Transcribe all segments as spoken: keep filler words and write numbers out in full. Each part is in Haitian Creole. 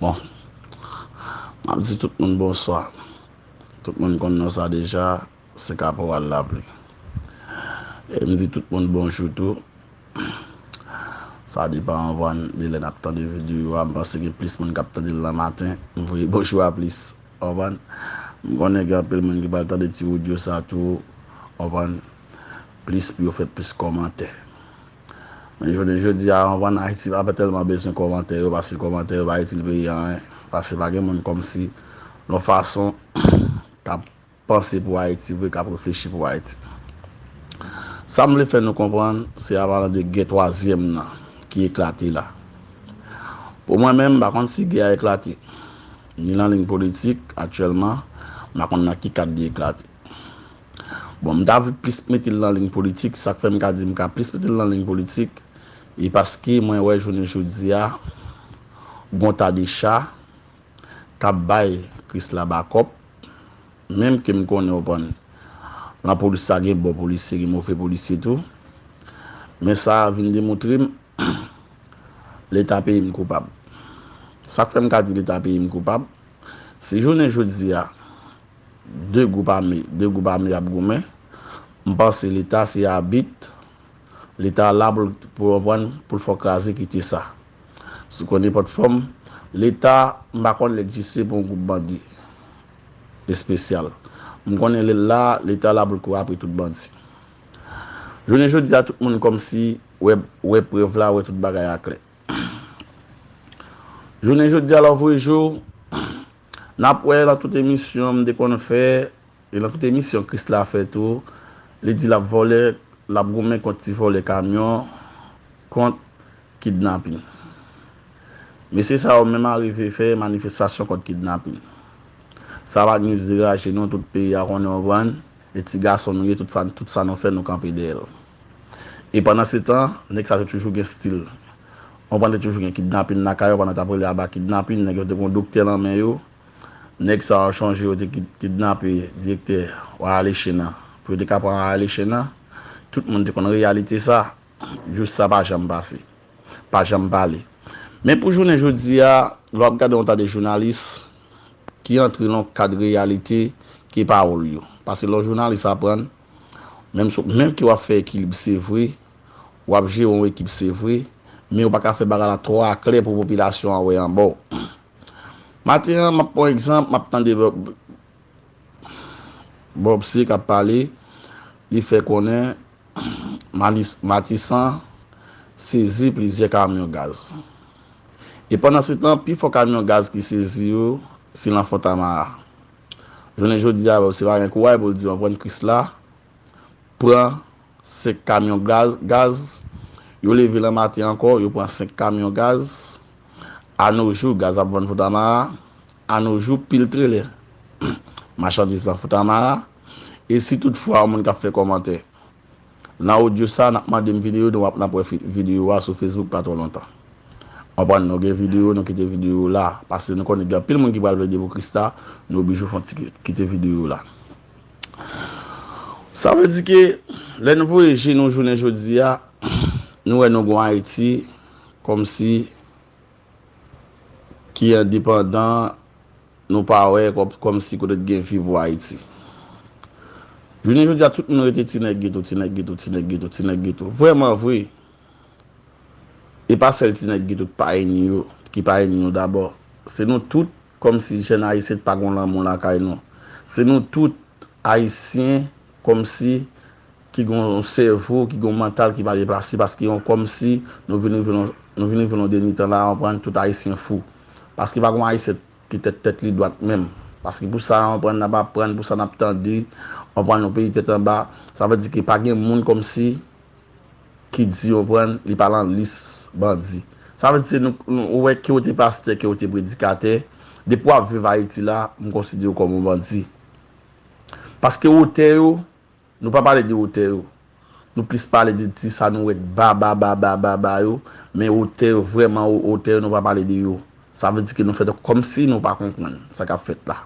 Bon, m ap di tout moun bonswa. Tout moun konn non sa deja, se Kaporal Lapli. E m di tout moun bonjou tou. Sa depann, w konprann, de lè n ap tande videyo a. M panse gen plis moun k ap tande l nan maten. M voye bonjou a plis, w konprann. M konnen gen anpil moun ki pral tande ti odyo sa tou, w konprann, plis pou yo fè plis kòmantè. Men jounen jodi a, w konprann, Ayiti pa tèlman bezwen kòmantè yo, paske kòmantè yo pa itil peyi a anyen. Paske pa gen moun kòmsi, yon fason, k ap panse pou Ayiti vre, k ap reflechi pou Ayiti. Sa m vle fè nou konprann, se apalan de gè twazyèm nan ki eklate la. Pou mwen menm, m pa konn si gè a eklate. Ni nan liy politik, aktyèlman, m pa konn nan ki kad li eklate. Bon, m ta vle plis mete l nan liy politik, sa k fè m ka di m ka plis mete l nan liy politik, e paske mwen wè jounen jodi a, gon ta de cha k ap bay Krisla bakòp, menm ke m konnen, w konprann, nan polis la gen bon polisye, gen move polisye tou. Men sa vin demontre m, Leta peyi m koupab. Sa k fè m ka di Leta peyi m koupab, si jounen jodi a, de gwoup ame, de gwoup ame ap goumen, m panse Leta se abit, Leta la pou l, pou l konprann, pou l fè w kraze kite sa. Sou kon nenpòt fòm, Leta, m pa konn l egziste pou yon gwoup bandi espesyal. M konnen lè l la, Leta la pou l kouri apre tout bandi. Jounen jodi a, tout moun kòmsi wè, wè prèv la, wè tout bagay a klè. Jounen jodi a, lòvrejou, n ap wè nan tout emisyon m te konn fè, e nan tout emisyon Krisla fè tou, li di l ap vòlè, l ap goumen kont ti vòlè kamyon, kont kidnapin. Mesye sa yo menm arive fè manifestasyon kont kidnapin. Sa pa news deraje nou, tout peyi a konnen, w konprann, e ti gason nou ye, tout, tout sa nou fè, nou kanpe dèyè l. E pandan se tan, nèg sa yo toujou gen stil. W konprann, te toujou gen kidnapin lakay yo, pandan t ap rele aba kidnapin, nèg yo te gen yon doktè nan men yo. Nèg sa yo chonje yo te kid-, kidnape direktè Raleigh Chan nan. Pou yo te ka pran Raleigh Chan nan, tout moun te konn reyalite sa. Jous sa pa janm pase. Pa janm pale. Men pou jounen jodi a, lè w ap gade yon ta de jounalis ki antre nan yon kad reyalite ke pawòl yo. Paske lè w jounalis aprann, menm si, menm ke w ap fè ekilib, se vre, w ap jere yon ekip, se vre, men w pa ka fè bagay la twò aklè pou popilasyon an wè anba w. Maten an, m ap pran egzanp, m ap tande Bob, Bob C k ap pale, li fè konnen Malis-, Matisan sezi plizyè kamyon gaz. E pandan se tan, pifò kamyon gaz ki sezi yo, se nan Fontamara. Jounen jodi a, Bob C pa gen kouraj pou l di, w konprann, Krisla pran senk kamyon gaz, gaz. Yo leve nan maten ankò, yo pran senk kamyon gaz. Anojou, gaz ap vann Fontamara. Anojou, pil trelè machandiz nan Fontamara. E si toutfwa yon moun k ap fè kòmantè nan odyo sa, n ap mande m videyo, nou ap, n ap wè fi-, videyo a sou Facebook pa twò lontan. Konprann, nou gen videyo, nou kite videyo la. Paske nou konnen gen anpil moun ki pral plede pou Krisla, nou oblije fè yon ti ki-, kite videyo la. Sa vle di ke lè n voye je nou jounen jodi a, nou wè nou gon Ayiti kòmsi ki endepandan, nou pa wè kòm, kòmsi kote t gen vi pou Ayiti. Jounen jodi a, tout moun rete ti nèg geto, ti nèg geto, ti nèg geto, ti nèg geto. Vrèman vre, e pa sèl ti nèg geto ki pa ini yo, ki pa ini nou dabò. Se nou tout, kòmsi jèn ayisyen pa gon lanmou lakay nou. Se nou tout ayisyen, kòmsi ki gon sèvo, ki gon mantal ki pa deplase, paske yon kòmsi nou vin rive nan, nou vin rive nan dènye tan la, w konprann, tout ayisyen fou. Paske pa gon ayisyen ki tèt, tèt li dwat menm. Paske pou sa, w konprann, n ap aprann, pou sa n ap tande, w konprann, yon peyi tèt anba, sa vle di ke pa gen moun kòmsi ki di, w konprann, li pa nan lis bandi. Sa vle di se nou, nou, ou wè ke w te pastè, ke w te predikatè, depi w ap viv Ayiti la, m konsidere w kòm yon bandi. Paske otè yo, nou pa pale de otè yo. Nou plis pale de ti sa nou wè ba, ba, ba, ba, ba, ba yo, men otè yo, vrèman o-, otè yo, nou pa pale de yo. Sa vle di ke nou fè kòmsi nou pa konprann sa k ap fèt la.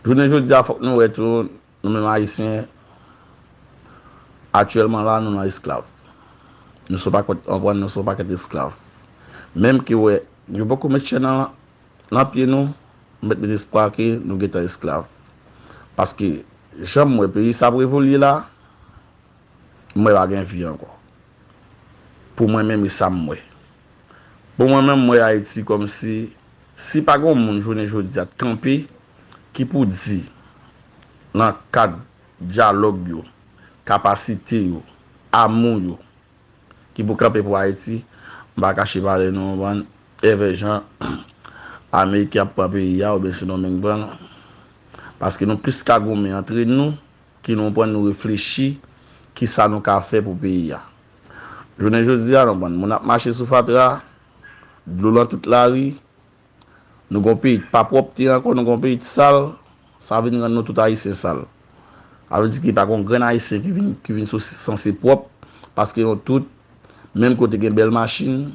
Jounen jodi a, fòk nou wè tou, nou menm Ayisyen, aktyèlman la, nou nan esklav. Nou se yon pakèt, w konprann, nou se yon pakèt esklav. Menm ke wè, yo poko met chèn nan nan pye nou, m mèt met espwa ke nou gentan esklav. Paske, jan m wè peyi sa ap evolye la, m wè pa gen vi ankò. Pou mwen menm, e sa m wè. Pou mwen menm, m wè Ayiti kòmsi, si pa gen yon moun jounen jodi a t kanpe, ki pou di, nan kad dyalòg yo, kapasite yo, amou yo, ki pou kanpe pou Ayiti, m pa kache pale nou, w konprann, evè jan Ameriken ap pran peyi a, oubyen Sendomeng pran l. Paske nou plis ka goumen antre nou, ke nou pran nou reflechi, kisa nou ka fè pou peyi a. Jounen jodi a, nou pran moun ap mache sou fatra, dlo nan tout lari, nou gon peyi k pa pwòpte ankò, nou gon peyi k sal, sa vin rann nou tout Ayisyen sal. Sa vle di ke pa gon grenn Ayisyen ki vin, ki vin sou, sanse pwòp, paske nou tout, menm kote gen bèl machin,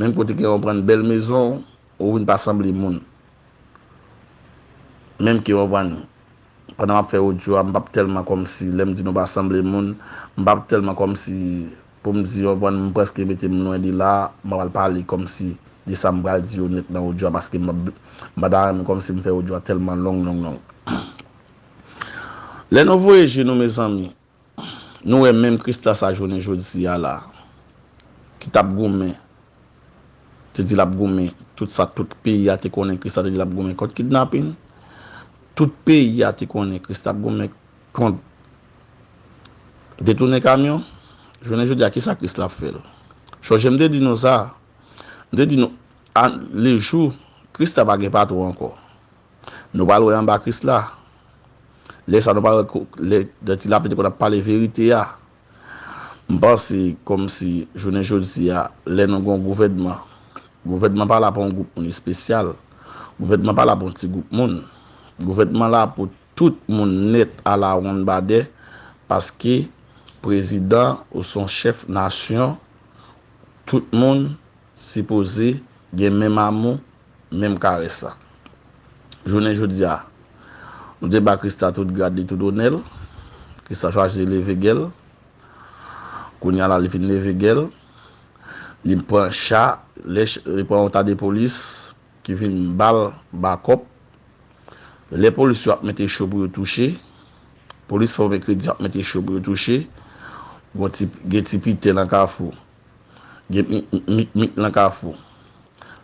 menm kote gen, w konprann, bèl mezon, ou vin pa sanble moun. Menm ke, w konprann, pandan m ap fè odyo a, m p ap tèlman kòmsi, lè m di nou pa sanble moun, m p ap tèlman kòmsi pou m di, w konprann, m prèske mete m lwen de la, m pral pale kòmsi de sa m pral di yo nèt nan odyo a, paske m, m pa ta renmen kòmsi m fè odyo a tèlman long, long, long. Lè nou voye je nou, mezanmi, nou wè menm Krisla sa jounen jodi a la, ki t ap goumen, te di l ap goumen, tout sa, tout peyi a te konnen Krisla te di l ap goumen kont kidnapin, tout peyi a te konnen Krisla ap goumen kont detounen kamyon, jounen jodi a, kisa Krisla ap fè l? Chonje m te di nou sa, m te di nou, a, lejou, Krisla pa gen patwon ankò. Nou pral wè anba Krisla. Lè sa nou pral wè ko-, lè, lè Ti Lapli te konn ap pale verite a. M panse kòmsi jounen jodi a, lè nou gen yon gouvènman, gouvènman pa la pou yon gwoup moun espesyal. Gouvènman pa la pou yon ti gwoup moun. Gouvènman la pou tout moun nèt alawonnbadè, paske prezidan ou se yon chèf nasyon, tout moun sipoze gen menm amou, menm karès la. Jounen jodi a, nou te ba Krisla tout grad li, tout onè l. Krisla chwazi leve gè l. Kounye a la, li fin leve gè l. Li pran cha, lè ch-, li pran yon ta de polis ki vin ba l bakòp. Lè polis yo ap mete cho pou yo touche, polis fòme kredi ap mete cho pou yo touche, gon ti, gen ti pitè nan kafou, gen mi-, mi-, mikmik nan kafou.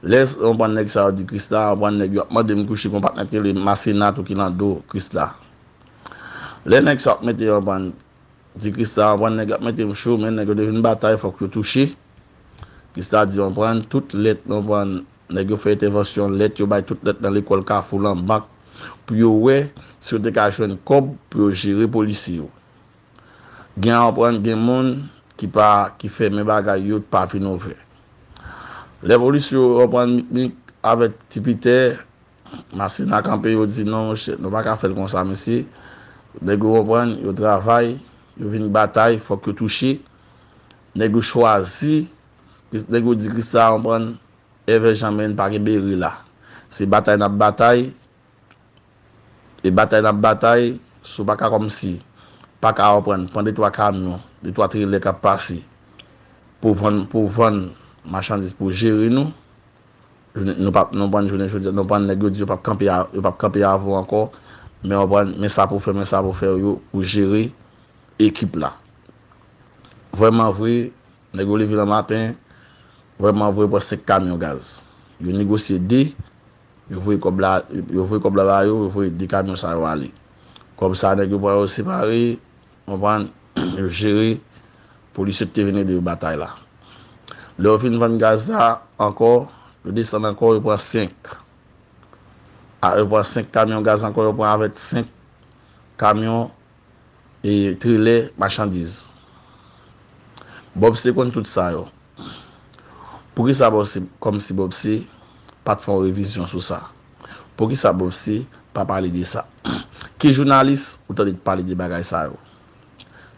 Lè, w konprann, nèg sa yo di Krisla, w konprann, nèg yo ap mande m kouche, gon patnè ki rele Masena tou ki nan do Krisla. Lè nèg sa yo ap mete, w konprann, di Krisla, w konprann, nèg yo ap mete m cho, men nèg yo te vin batay, fòk yo touche. Krisla di, w konprann, tout lèt, w konprann, nèg yo fè entèvansyon, lèt, yo bay tout lèt nan lekòl Kafou, lan bank, pou yo wè si yo te ka jwenn kòb pou yo jere polisye yo. Gen, w konprann, gen moun ki pa, ki fèmen bagay yo, pa vin ouvè. Lè polis yo, w konprann, mikmik avèk ti pitè, Masena kanpe, yo di, "Non, monchè, nou pa ka fè l konsa, mesye." Nèg yo, w konprann, yo travay, yo vin batay, fòk yo touche. Nèg yo chwazi, nèg yo di Krisla, w konprann, Evè Jan, men pa gen bere la. Se batay n ap batay, e batay n ap batay, si w pa ka kòmsi, pa ka, w konprann, pran de twa kamyon, de twa trelè k ap pase pou vann, pou vann machandiz, pou jere nou, jounen, nou p ap, nou pran jounen jodi a, nou pran nèg yo di yo p ap kanpe a, yo p ap kanpe avè w ankò, men w pran, men sa pou fè, men sa pou fè yo, pou jere ekip la. Vrèman vre, nèg yo leve nan maten, vrèman vre, pran senk kamyon gaz. Yo negosye de, yo voye kòb la, yo voye kòb la ba yo, yo voye de kamyon sa yo ale. Kòb sa, nèg yo pran yo separe, w konprann, yo jere, polis yo te vin ede yo batay la. Lè yo fin vann gaz la ankò, yo desann ankò, yo pran senk. A, yo pran senk kamyon gaz ankò, yo pran avèk senk kamyon e trelè machandiz. Bobse konn tout sa yo. Poukisa Bobse, kòmsi Bobse pa t fè yon revizyon sou sa? Poukisa Bobse pa pale de sa? Ki jounalis ou tande t pale de bagay sa yo?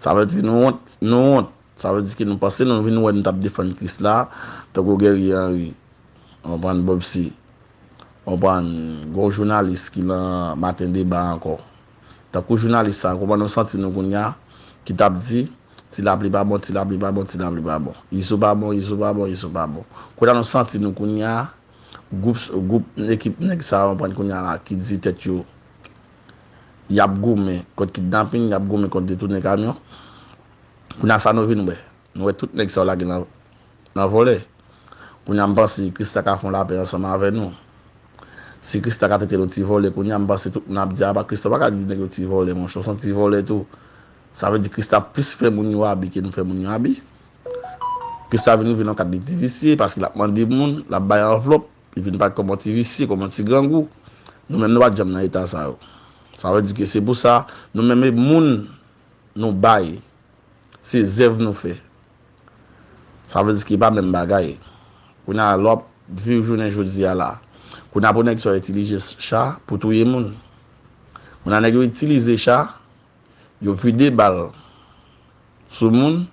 Sa vle di nou wont, nou wont. Sa vle di ke nou panse nou vin wè nou t ap defann Krisla, tankou Guerrier Henry, w konprann, Bobse, w konprann, gon jounalis ki nan Maten Deba ankò. Tankou jounalis sa, kòman nou santi nou kounye a, ki t ap di, Ti Lapli pa bon, Ti Lapli pa bon, Ti Lapli pa bon. Izo pa bon, Izo pa bon, Izo pa bon. Kounye a nou santi nou kounye a, gwoup, gwoup, ekip nèg sa yo konprann kounye a la ki di tèt yo y ap goumen kont kidnapin, y ap goumen kont detounen kamyon. Kounye a sa nou vin wè. Nou wè tout nèg sa yo lage nan, nan vòlè. Kounye a m panse Krista ka fè yon lapè ansanm avè nou. Si Krista ka trete nou ti vòlè, kounye a m panse tout moun ap di, "Apa Krista pa ka di nèg yo ti vòlè, monchè, se yon ti vòlè tou." Sa vle di Krista plis fè moun yo abi ke nou fè moun yo abi. Krista vin rive nan kad li ti visye, paske l ap mande moun, l ap bay anvlòp, li vin parèt kòm yon ti visye, kòm yon ti grangou. Nou menm nou pa t janm nan eta sa yo. Sa vle di ke se pou sa, nou menm e moun nou bay, se zèv nou fè. Sa vle di ke pa menm bagay. Kounye a lè w ap viv jounen jodi a la. Kounye a pou nèg sa yo itilize cha pou touye moun. Kounye a nèg yo itilize cha, yo vide bal sou moun,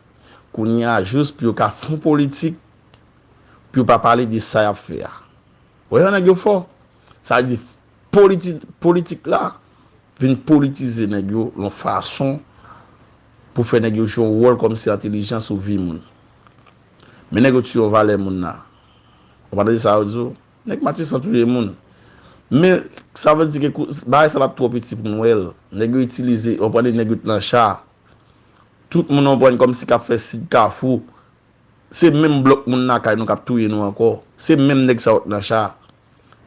kounye a jis pou yo ka fè yon politik, pou yo pa pale de sa y ap fè a. Ou wè jan nèg yo fò? Sa vle di politi-, politik la vin politize nèg yo yon fason pou fè nèg yo jwe yon wòl kòmsi entèlijan sou vi moun. Men nèg yo tiye yon valè moun la. Ou pa tande sa yo di w? Nèg Matisan touye moun. Men sa vle di ke kou-, bagay sa la twò piti pou n wè l. Nèg yo itilize, w konprann, nèg yo t nan cha. Tout moun w konprann kòmsi k ap fè sid kafou. Se menm blòk moun lakay nou k ap touye nou ankò. Se menm nèg sa yo t nan cha.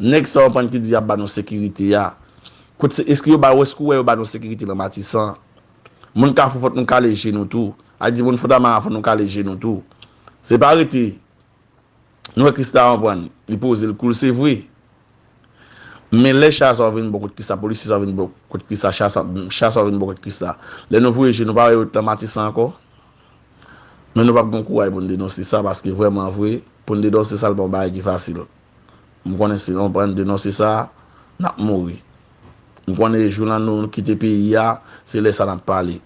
Nèg sa yo konprann ki di y ap ba nou sekirite a. Kot se, èske yo ba, èske w wè yo ba nou sekirite nan Matisan? Moun Kafou fòk nou kale je nou tou. A di moun Fondamara fòk nou kale je nou tou. Se pa rete Nou wè Krista konprann, li poze l koul, se vre. Men lè cha sa yo vin bon kot Krista, polisye sa yo vin bon kot Krista, cha sa, cha sa yo vin bon kot Krista. Lè nou voye je nou pa wè yo t nan Matisan ankò. Men nou p ap gen kouraj pou n denonse sa, paske vrèman vre, pou n denonse sa, l pa yon bagay ki fasil. M konnen si nou pran denonse sa, n ap mouri. M konnen jou la nou kite peyi a, se lè sa n ap pale.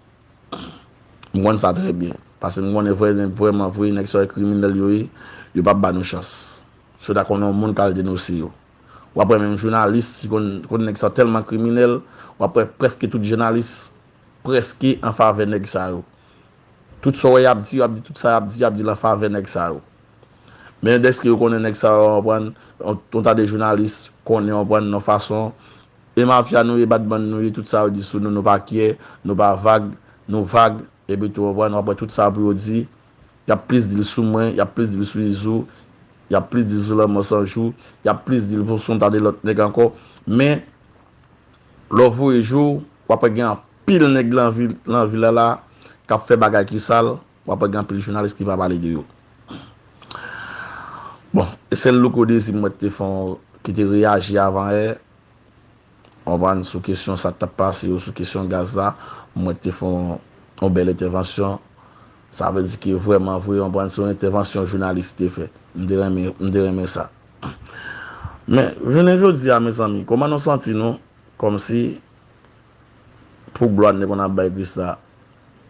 M konn sa trè byen. Paske m konnen vrè, vrèman vre, nèg sa yo kriminèl yo ye, yo p ap ba nou chans. Sou ta konnen yon moun k al denonse yo. W ap wè menm jounalis, si konn, konn nèg sa tèlman kriminèl, w ap wè prèske tout jounalis, prèske an favè nèg sa yo. Tout sa w wè y ap di, y ap di tout sa y ap di, y ap di l an favè nèg sa yo. Men dèske yo konnen nèg sa yo, w konprann, yon, yon ta de jounalis konnen, w konprann, yon fason, e mafya nou ye, badman nou ye, tout sa yo di sou nou, nou pa kyè, nou pa vag, nou vag, epi tou, w konprann, w ap wè tout sa pou yo di, y ap plis di l sou mwen, y ap plis di l sou Izou, y ap plis di l sou Lanmò San Jou, y ap plis di l pou sou yon ta de lòt nèg ankò. Men, lè w voye je w, w ap wè gen anpil nèg nan vil, nan vil la la, k ap fè bagay ki sal, w ap wè gen anpil jounalis ki pa pale de yo. Bon, e sèl Louko Dezi m wè te fè yon, ki te reyaji avan yè, w konprann, sou kesyon sa k t ap pase yo, sou kesyon gaz la, m wè te fè yon, yon bèl entèvansyon. Sa vle di ke vrèman vre, w konprann, se yon entèvansyon jounalis te fè. M te renmen, m te renmen sa. Men, jounen jodi a, mezanmi, kòman nou santi nou? Kòmsi, pou glwa nou te konn ap bay Krista,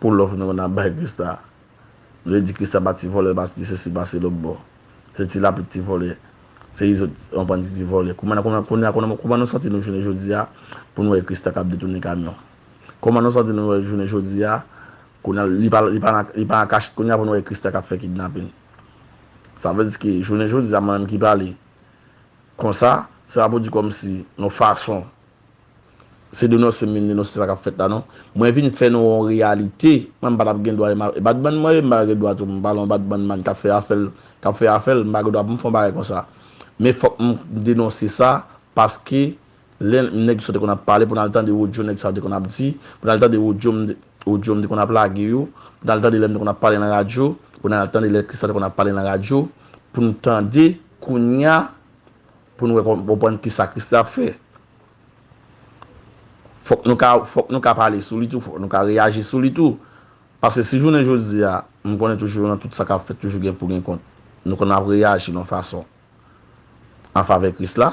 pou love nou konn ap bay Krista. Nou te di Krista pa ti vòlè, pa ti sesi, pa se lòt bò. Se Ti Lapli ti vòlè. Se Izo, yon bann ti vòlè. Kouman, kouman, kouman, kouman, kouman nou santi nou jounen jodi a pou nou wè Krista k ap detounen kamyon? Kouman nou santi nou wè jounen jodi a, kounye a, li pa, li pa nan, li pa nan kachèt kounye a pou nou wè Krista k ap fè kidnapin? Sa vle di ke jounen jodi a, mwen menm ki pale konsa, se pa pou di kòmsi yon fason se denonse m vin denonse sa k ap fèt la non. Mwen vin fè nou yon reyalite. Mwen m pa t ap gen dwa, e ma-, e badman mwen ye, m pa gen dwa tou m pale yon badman man k ap fè afè l, k ap fè afè l, m pa gen dwa pou m fè yon bagay konsa. Men fòk m denonse sa, paske lè nèg sa te konn ap pale, pou n al tande odyo nèg sa te konn ap di, pou n al tande odyo m, odyo m te konn ap lage yo, pou n al tande lè m te konn ap pale nan radyo, pou n al tande lè Krista te konn ap pale nan radyo, pou n tande kounye a, pou n wè, konprann kisa Krista ap fè. Fòk nou ka, fòk nou ka pale sou li tou, fòk nou ka reyaji sou li tou. Paske si jounen jodi a, m konnen toujou nan tout sa k ap fèt, toujou gen pou gen kont. Nou konn ap reyaji nan fason an favè Kris la.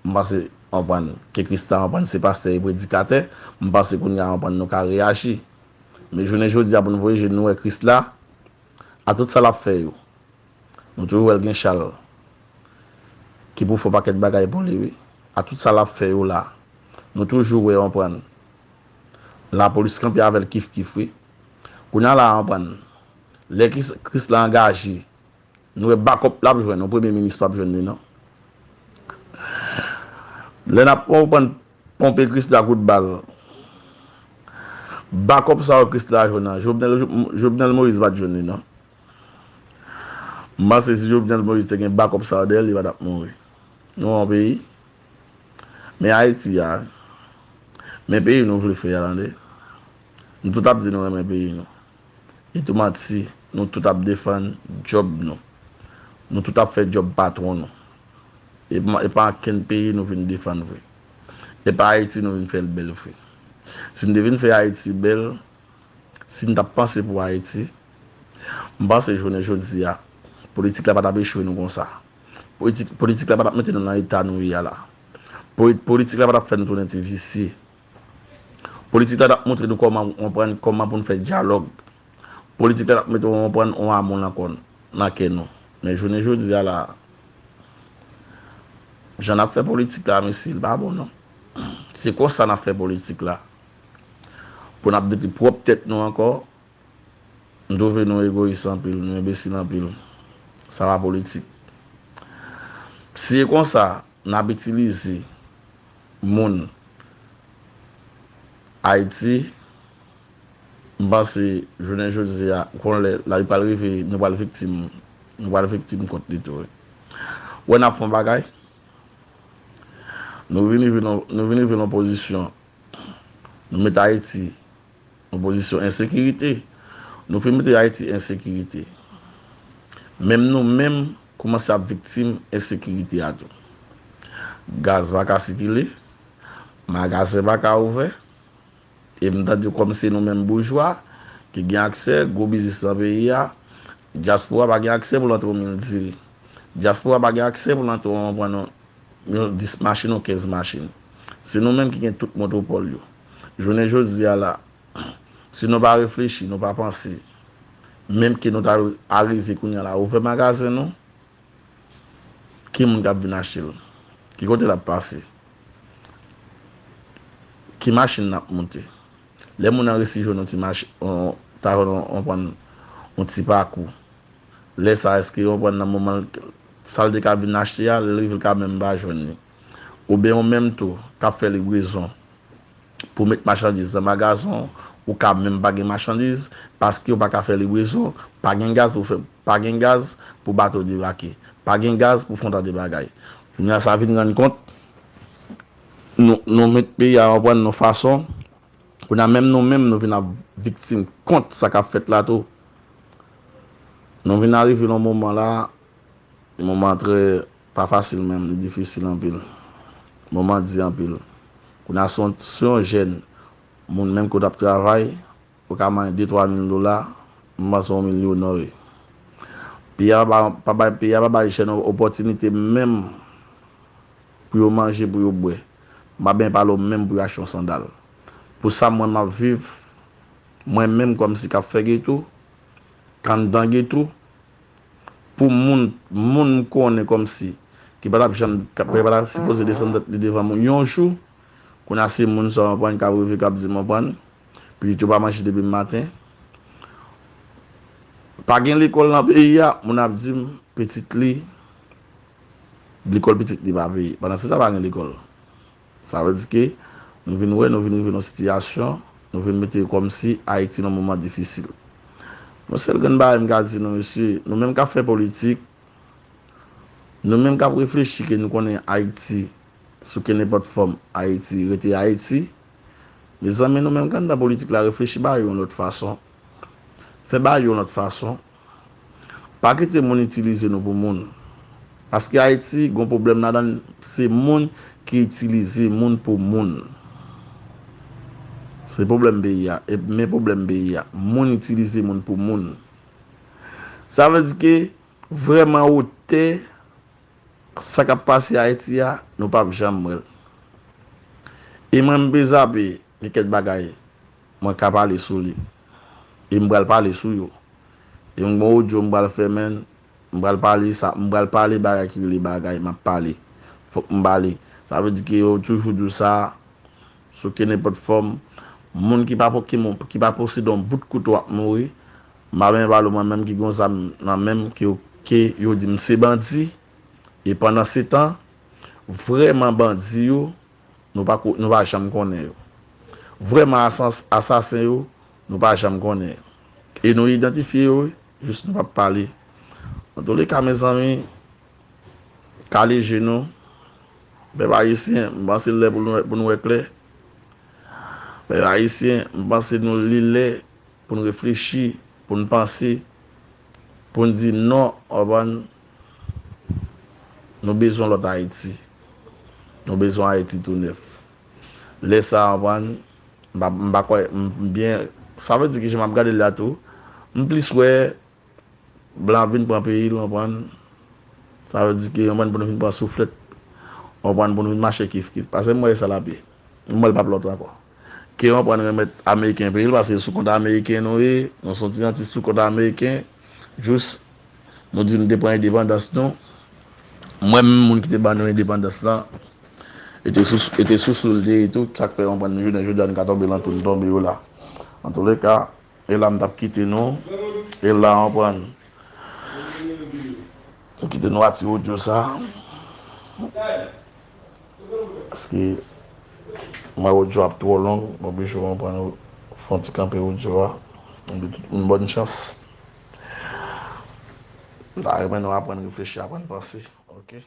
M panse, konprann, ke Kris la, konprann, se pastè e predikatè. M panse kounye a, konprann, nou ka reyaji. Men jounen jodi a, pou nou voye je nou wè Kris la, a tout sa l ap fè yo. Nou toujou wè l gen chal ki pou fè yon pakèt bagay pou li, wi. A tout sa l ap fè yo la, nou toujou wè, konprann, lapolis kanpe avè l kif kif, wi. Kounye a la, konprann, lè Kris, Kris la angaje, nou wè bakòp l ap jwenn, yon premye minis p ap jwenn li, non. Lè n ap konprann ponpe Krisla kout bal. Bakòp sa yo Krisla jwenn nan. Jovenel, Jovenel Moïse pa t jwenn li non. M panse si Jovenel Moïse te gen bakòp sa yo dèyè l, li pa t ap mouri. Nou an peyi. Men Ayiti a, men peyi nou vle fè a tande. Nou tout ap di nou renmen peyi nou. E tou manti, nou tout ap defann djòb nou. Nou tout ap fè djòb patwon nou. E pa, e pa ankenn peyi nou vin defann vre. E pa Ayiti nou vin fè l bèl vre. Si n te vin fè Ayiti bèl, si n t ap panse pou Ayiti, m panse jounen jodi a, politik la pa t ap echwe nou konsa. Politik, politik la pa t ap mete nou nan eta nou ye a la. Poli-, politik la pa t ap fè nou tounen ti visye. Politik la t ap montre nou kòman, konprann kòman pou n fè dyalòg. Politik la t ap mete w konprann yon amou nan kò n, nan kè nou. Men jounen jodi a la, jan n ap fè politik la, mesye, li pa bon non. Se konsa n ap fè politik la. Pou n ap detwi pwòp tèt nou ankò, nou twouve nou egoyis anpil, nou enbesil anpil. Sa pa politik. Si e konsa, n ap itilize moun Ayiti, m panse jounen jodi a, konnen lè lavi pral rive, nou pral viktim, nou pral viktim kont li tou wi. Wè n ap fè yon bagay, nou vin rive nan, nou vin rive nan pozisyon, nou met Ayiti nan pozisyon ensekirite, nou fin mete Ayiti ensekirite. Menm nou menm kòmanse ap viktim ensekirite a tou. Gaz pa ka sikile, magazen pa ka ouvè, e m tande kòm se nou menm boujwa ki gen aksè gwo biznis nan peyi a, dyaspora pa gen aksè pou l antre yon mil diri. Dyaspora pa gen aksè pou l antre yon, pran yon, yon dis machin, yon kenz machin. Se nou menm ki gen tout monopòl yo. Jounen jodi a la, si nou pa reflechi, nou pa panse, menm ke nou ta arive kounye a la, ouvè magazen nou, ki moun k ap vin achte l? Ki kote l ap pase? Ki machin n ap monte? Lè moun nan resi jwenn yon ti machin, yon, ta jwenn yon, yon, pran yon ti pakou. Lè sa, èske yon pran nan moman l, sa l te ka vin achte a, lè l rive l ka menm pa jwenn li? Oubyen ou menm tou, k ap fè livrezon pou met machandiz nan magazen w, ou ka menm pa gen machandiz, paske ou pa ka fè livrezon, pa gen gaz pou fè, pa gen gaz pou bato debake, pa gen gaz pou fè yon ta de bagay. Kounye a sa vin rann kont, nou, nou met peyi a yon pran yon fason, kounye a menm nou menm, nou vin ap viktim kont sa k ap fèt la tou. Nou vin arive nan moman la, moman trè pa fasil menm, li difisil anpil. Moman di anpil. Kounye a se yon, se yon jèn, moun menm ke w t ap travay, ou ka manyen de twa mil dola, m panse w milyonè wi. Peyi a pa, pa bay, peyi a pa bay jèn opòtinite menm pou yo manje, pou yo bwè. M pa byen pale w menm pou yo achte yon sandal. Pou sa mwen m ap viv, mwen menm kòmsi k ap fè geto, k anndan geto, pou moun, moun m konnen kòmsi, ki pa t ap janm, ki pa t ap sipoze desann tèt li devan moun yon jou, kounye a se moun sa w konprann k ap rive k ap di m konprann, pitit yo pa manje depi maten. Pa gen lekòl nan peyi a, moun ap di m pitit li, lekòl pitit li pa peye. Pandan se tan pa gen lekòl. Sa vle di ke nou vin wè, nou vin rive nan sitiyasyon, nou vin mete kòmsi Ayiti nan moman difisil. Yon sèl grenn bagay m ka di nou, mesye, nou menm k ap fè politik, nou menm k ap reflechi ke nou konnen Ayiti, sou kenenpòt fòm, Ayiti rete Ayiti. Mezanmi, nou menm k anndan politik la, reflechi bagay yo yon lòt fason. Fè bagay yo yon lòt fason. Pa kite moun itilize nou pou moun. Paske Ayiti, gon pwoblèm ladan l, se moun ki itilize moun pou moun. Se pwoblèm peyi a, e men pwoblèm peyi a. Moun itilize moun pou moun. Sa vle di ke vrèman wotè sa k ap pase Ayiti a, nou p ap janm wè l. E mwen, m pe zape gen kèk bagay mwen ka pale sou li. E m pral pale sou yo. E m gon odyo m pral fè, men m pral pale sa, m pral pale bagay ki rele bagay, m ap pale. Fòk m pale. Sa vle di ke yo toujou di w sa, sou kenenpòt fòm, moun ki pa po-, ki mon-, ki pa posede yon bout kouto ap mouri. M pa byen pale w mwen menm ki gon zam nan men m, ke yo, ke yo di m se bandi. E pandan se tan, vrèman bandi yo, nou pa, nou pa janm konnen yo. Vrèman asasen yo, nou pa janm konnen yo. E nou idantifye yo, wi, jis nou p ap pale. Antouleka, mezanmi, kale je nou. Pèp ayisyen, m panse l lè pou nou, pou nou wè klè. Pèp ayisyen, m panse nou li lè pou n reflechi, pou n panse, pou n di non, w konprann, nou bezwen lòt Ayiti. Nou bezwen Ayiti tou nèf. Lè sa a, w konprann, m pa, m pa kwè, m byen, sa vle di ke jan m ap gade l la tou, m plis wè blan ap vin pran peyi l, w konprann. Sa vle di ke w konprann pou nou vin pran souflèt, w konprann pou nou vin mache kif kif. Paske m wè sa l ap ye. M wè l p ap lòt ankò. Ke w konprann renmèt ameriken peyi l, paske sou kont ameriken nou ye, nou se yon ti janti sou kont ameriken, jis nou di nou te pran endepandans nou. Mwen menm moun ki te ban nou endepandans lan, e te sou, e te sou sou l te ye tou, sa k fè w konprann jounen jodi a nou ka tonbe lan tou n tonbe yo la. Antouleka, e la m t ap kite nou, e la w konprann. M kite nou a ti odyo sa. Paske m wè odyo ap twò long, m oblije konprann fè yon ti kanpe odyo a. M di tout moun bòn chans. M ta renmen nou aprann reflechi, aprann panse. Ok.